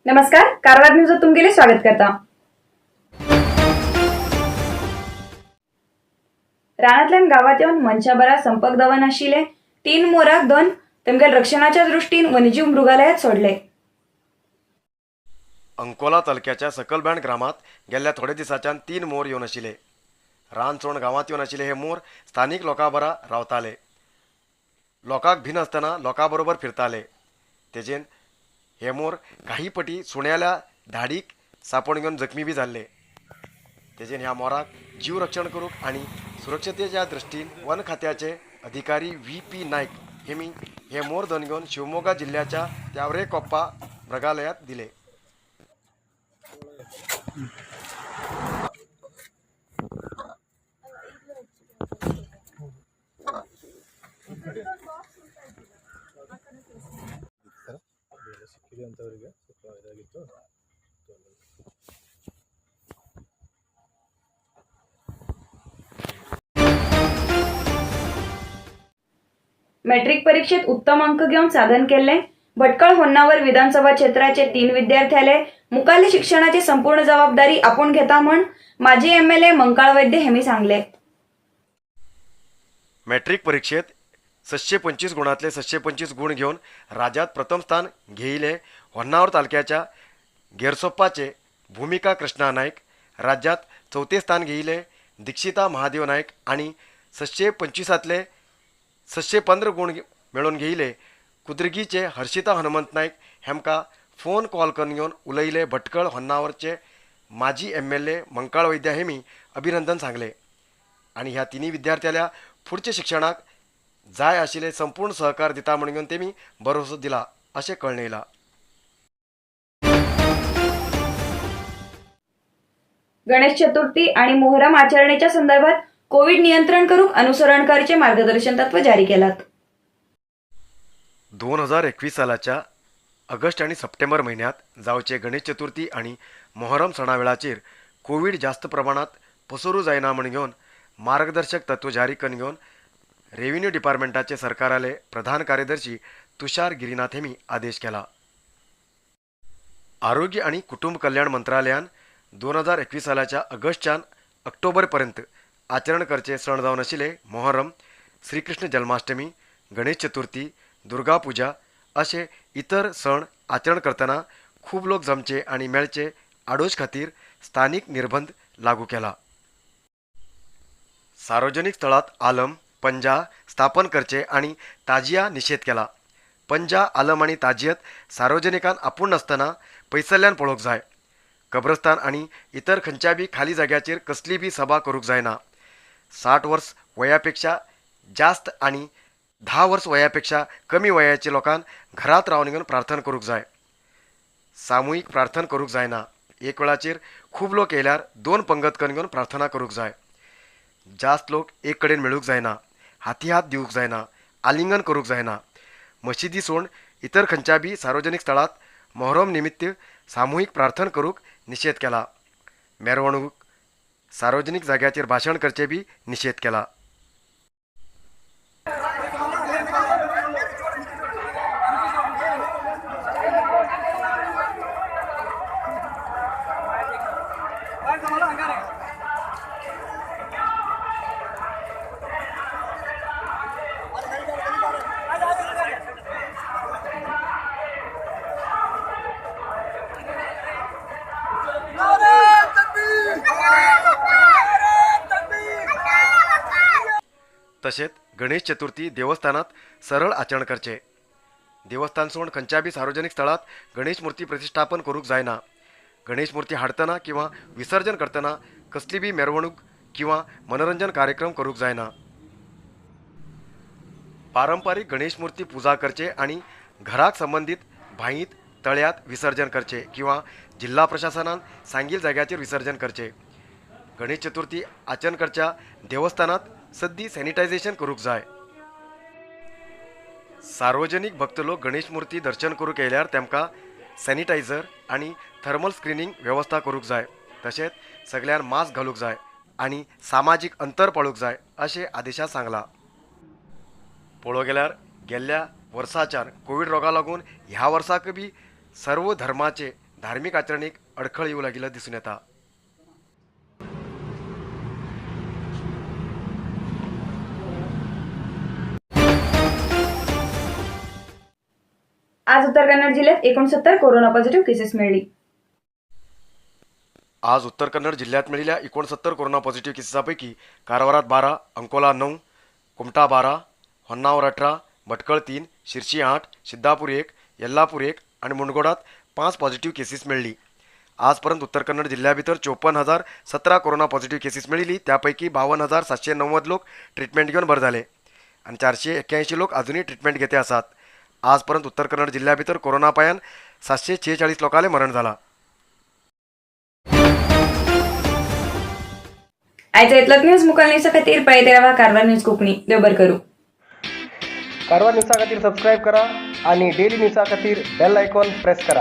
नमस्कार, कारवार न्यूज तुमगेले स्वागत करता. रानांतल्यान गावात येवन मनशाबरा संपर्क दवरनाशिल्ले 3 मोराक दोन तेमगेल रक्षणाच्या दृष्टीन वन्यजीव मृगालयात सोडले. अंकोला तालुक्याच्या सकलबँड ग्रामात गेल्ल्या थोडे दिसाच्यान 3 मोर येवन आशिल्ले. रान सोड गांवांत येवन आशिल्ले हे मोर स्थानीक लोकां बरा रावताले. लोकांक भिनासतना लोकां बरोबर फिरताले. तेजेन हे मोर काही पटी सुण्याल्या धाडीक सापण घेवन जखमी बी जाल्ले. तेजेन ह्या मोराक जीव रक्षण करूंक आनी सुरक्षतेच्या दृश्टीन वन खात्याचे अधिकारी व्ही.पी. नायक हेमी हे मोर धन घेवन शिवमोगा जिल्ह्याच्या त्यावरे कोप्पा मृगालयात दिले. ಸಿಕ್ಕಿದೆ ಅಂತವರಿಗೆ ಸ್ವಲ್ಪ ಇದಾಗಿತ್ತು. मॅट्रिक परीक्षेत उत्तम अंक घेवन साधन केल्ले भटकळ होन्नावर विधानसभा क्षेत्राचे 3 विद्यार्थ्याले मुकाले शिक्षणाची संपूर्ण जबाबदारी आपण घेता म्हण माजी एमएलए मंकाळ वैद्य हेमी सांगले. मॅट्रिक परीक्षेत 725 गुणांतले 725 गुण घेवन राज्यात प्रथम स्थान घेयिल्ले होन्नावर तालुक्याच्या गेरसोप्पाचे भूमिका कृष्णा नायक, राज्यात चवथे स्थान घेयिल्ले दीक्षिता महादेव नायक आनी 725 715 गुण मेळोवन घेयिल्ले कुद्रगीचे हर्षिता हनुमंत नायक हेमकां फोन कॉल करून घेवन उलयले. भटकळ होन्नावरचे माजी एमएलए मंकाळ वैद्य हेमी अभिनंदन सांगले आनी ह्या तिन्ही विद्यार्थ्याल्या फुडच्या शिक्षणाक जाय आशिल्ले संपूर्ण सहकार दिता म्हणून तेमी भरोसो दिला अशें कळून येयला. गणेश चतुर्थी आणि मोहरम आचरणेच्या संदर्भात कोविड नियंत्रण करूक अनुसरण करचे मार्गदर्शन तत्व जारी केलात. 2021 सालाच्या ऑगस्ट आणि सप्टेंबर म्हयन्यांत जावचे गणेश चतुर्थी आणि मोहरम सणा वेळाचेर कोविड जास्त प्रमाणात पसरू जायना म्हण घेवन मार्गदर्शक तत्व जारी करून घेवन रेव्हेन्यू डिपार्टमेंटाचे सरकाराले प्रधान कार्यदर्शी तुषार गिरीनाथ हेमी आदेश केला. आरोग्य आणि कुटुंब कल्याण मंत्रालयान 2021 सालाच्या ऑगस्टच्यान ऑक्टोबर पर्यंत आचरण करचे सण जावन आशिल्ले मोहरम, श्रीकृष्ण जन्माष्टमी, गणेश चतुर्थी, दुर्गा पूजा असे इतर सण आचरण करतना खूब लोक जमचे आणि मेळचे आडोश खातीर स्थानीक निर्बंध लागू केला. सार्वजनिक स्थळात आलम पंजा स्थापन करचे आणि ताजिया निषेध केला. पंजा आलम आणि ताजियत सार्वजनिकान आपूण नासतना पयसल्ल्यान पळोवंक जाय. कब्रस्तान आणि इतर खंयच्या बी खाली जाग्याचेर कसली बी सभा करूंक जायना. 60 वर्स वयापेक्षा जास्त आणि 10 वर्स वयापेक्षा कमी वयाचे लोकांक घरात रावन घेवन प्रार्थना करूंक जाय. सामुहीक प्रार्थना करूंक जायना. एक वेळाचेर खूब लोक येयल्यार 2 पंगत करून घेवन प्रार्थना करूंक जाय. जास्त लोक एक कडेन मेळूंक जायना. हाती हात दिवंक जायना. आलिंगन करूंक जायना. मशिदी सोड इतर खंयच्या बी सार्वजनिक स्थळात मोहरम निमित्त सामुहीक प्रार्थना करूंक निषेध केला. मिरवणूक सार्वजनिक जाग्याचेर भाशण करचे बी निषेध केला. तशेंच गणेश चतुर्थी देवस्थानात सरळ आचरण करचे. देवस्थान सोड खंयच्या बी सार्वजनिक स्थळात गणेश मूर्ती प्रतिष्ठापन करूंक जायना. गणेश मूर्ती हाडटना किंवा विसर्जन करतना कसली बी मिरवणूक किंवा मनोरंजन कार्यक्रम करूंक जायना. पारंपारीक गणेश मूर्ती पूजा करचे आणि घराक संबंदीत भाईत तळ्यात विसर्जन करचे किंवा जिल्हा प्रशासनान सांगील जाग्याचेर विसर्जन करचे. गणेश चतुर्थी आचरण करच्या देवस्थानात सद्दी सॅनिटायझेशन करूंक जाय. सार्वजनिक भक्त लोक गणेश मूर्ती दर्शन करूंक येयल्यार तेमकां सॅनिटायझर आनी थर्मल स्क्रिनींग वेवस्था करूंक जाय. तशेंच सगळ्यान मास्क घालूंक जाय आनी सामाजीक अंतर पाळूंक जाय अशें आदेशांत सांगलां. पळोवंक गेल्यार गेल्ल्या वर्साच्यान कोवीड रोगा लागून ह्या वर्साक बी सर्व धर्माचे धार्मीक आचरणीक अडखळ येवं लागिल्लो दिसून येता. आज उत्तर कन्नड जिल्ह्यात 69 कोरोना पॉझिटिव्ह केसेस मेळ्ळी. आज उत्तर कन्नड जिल्ह्यात मेळिल्ल्या 69 कोरोना पॉझिटिव्ह केसेसापैकी कारवारात 12, अंकोला 9, कुमठा 12, होन्नावर 18, भटकळ 3, शिरशी 8, सिद्धापूर 1, येल्लापूर 1 आणि मुंडगोडात 5 पॉझिटिव्ह केसीस मेळ्ळी. आजपर्यंत उत्तर कन्नड जिल्ह्या भितर 54,017 कोरोना पॉझिटिव्ह केसीस मेळिल्ली. त्यापैकी 52,790 लोक ट्रिटमेंट घेवन बरे जाले आनी 481 लोक अजुनूय ट्रिटमेंट घेते आसात. आजपर्यंत उत्तर कन्नड जिल्ह्या भितर कोरोना पायान 746 लोकांले मरण जाला. आयचा इतलोच न्यूज मुखाल न्यूजा खातीर पळयत रावा कारवार न्यूज कोंकणी. देव बरें करूं. कारवार न्यूजा खातीर सबस्क्रायब करा आणि डेली न्यूजा खातीर बेल आयकॉन प्रेस करा.